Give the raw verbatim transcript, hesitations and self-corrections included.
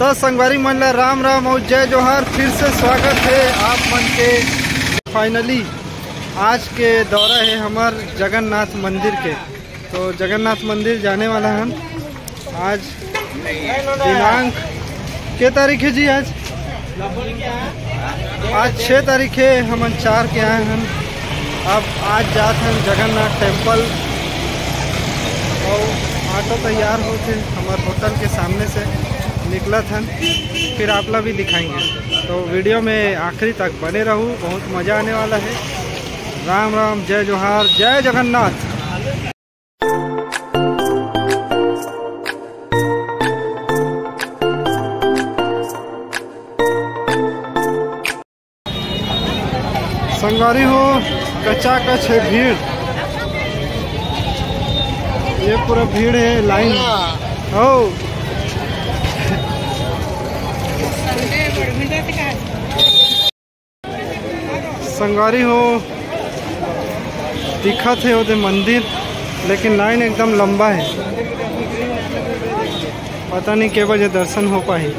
तो संगवारी मन ला राम राम अउ जय जोहार। फिर से स्वागत हे आप मन के। Finally आज के दौरा हे हमर जगन्नाथ मंदिर के। तो जगन्नाथ मंदिर जाने वाला हन। आज दिनांक के तारीख हे जी? आज, आज छः तारीख हे। हमन चार के आए हन। अब आज जात हन जगन्नाथ टेम्पल। अउ ऑटो तैयार होत हे, हमर होटल के सामने से निकलत हन, फिर आप ला भी दिखाएंगे। तो वीडियो में आखिरी तक बने रहू, बहुत मजा आने वाला हे। राम राम, जय जोहार, जय जगन्नाथ। संगवारी हो, कचाकच हे भीड़, ये पूरा भीड़ हे, लाइन हो। संगवारी हो, दिखत हे ओदे मंदिर, लेकिन लाइन एकदम लंबा हे, पता नहीं के बजे दर्शन हो पाही।